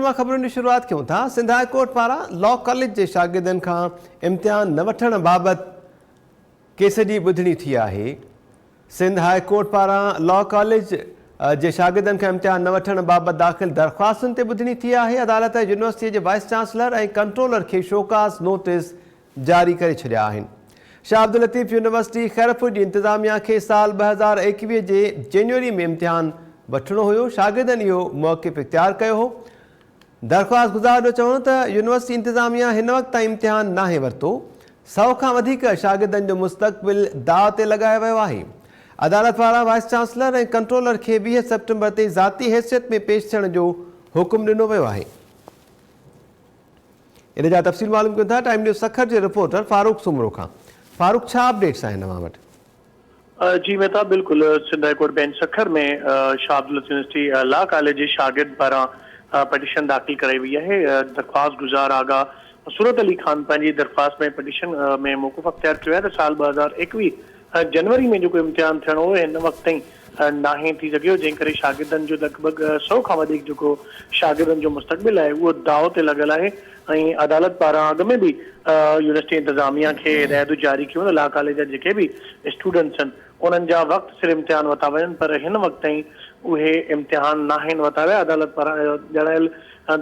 مان خبرن جي شروعات ڪيون ٿا. سنڌ هاء ڪورٽ پاران لا ڪاليج جي شاگردن کان امتحان نه وٺڻ بابت ڪيس جي ٻڌڻي ٿي آهي. سنڌ هاء ڪورٽ پاران لا ڪاليج جي شاگردن کان امتحان نه وٺڻ بابت داخل درخواستن تي ٻڌڻي ٿي آهي. عدالت يونيورسٽي جي وائيس چانسلر ۽ ڪنٽرولر کي شوڪاز نوٽيس جاري ڪري ڇڏيا آهن. شاهه عبداللطيف يونيورسٽي خيرپور جي انتظاميا کي سال 2021 جي جنوري ۾ امتحان وٺڻو هيو، شاگردن اهو موقف اختيار ڪيو هو. درخواست گذار جو چوڻ هو ته يونيورسٽي انتظاميا هن وقت تائين امتحان ناهي ورتو، سئو کان وڌيڪ شاگردن جو مستقبل داء تي لڳايو ويو آهي. عدالت پاران وائيس چانسلر ۽ ڪنٽرولر کي 20 سيپٽمبر تي ذاتي حيثيت ۾ پيش ٿيڻ جو حڪم ڏنو ويو آهي. ان جا تفصيل معلوم ڪيون ٿا ٽائيم نيوز سکر جي رپورٽر فاروق سومرو کان. فاروق ڇا اپڊيٽس آهن اوهان وٽ؟ جي مهتاب بلڪل Sindh high court bench Sukkur ۾ Shah Abdul Latif university law college جي شاگرد پاران پٽيشن داخل ڪرائي وئي آهي درخواست گذار آغا صورت علي خان پنهنجي درخواست ۾ پٽيشن ۾ موقف اختيار ڪيو آهي ته سال 2021 جنوري ۾ جيڪو امتحان ٿيڻو هو هن وقت تائين ناهي ٿي سگهيو جنهن ڪري شاگردن جو لڳ ڀڳ سئو کان وڌيڪ جيڪو شاگردن جو مستقبل آهي اهو داء تي لڳل آهي ۽ عدالت پاران اڳ ۾ به يونيورسٽي انتظاميا کي هدايتون جاري ڪيون ته لا ڪاليج جا جيڪي به اسٽوڊنٽس آهن انهن جا وقت سر امتحان ورتا وڃن پر هن وقت تائين اهي امتحان ناهن ورتا ويا عدالت پاران ڄاڻايل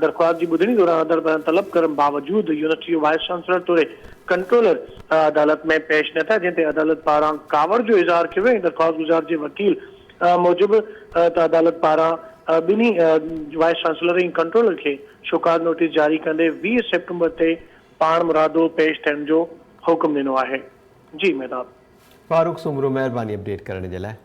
درخواست جي ٻڌڻي دوران عدالت پاران طلب ڪرڻ باوجود يونيورسٽي جو وائيس چانسلر توڙي ڪنٽرولر عدالت ۾ پيش نه ٿيا جنهن تي عدالت پاران ڪاوڙ جو اظهار ڪيو ويو ۽ درخواستگذار جي وڪيل موجب ته عدالت پاران ٻنهي وائيس چانسلر ۽ ڪنٽرولر کي شوڪاز نوٽيس جاري ڪندي 20 سيپٽمبر تي پاڻمرادو پيش ٿيڻ جو حڪم ڏنو آهي. جي مهتاب. فاروق سومرو مهرباني اپڊيٽ ڪرڻ جي لاء.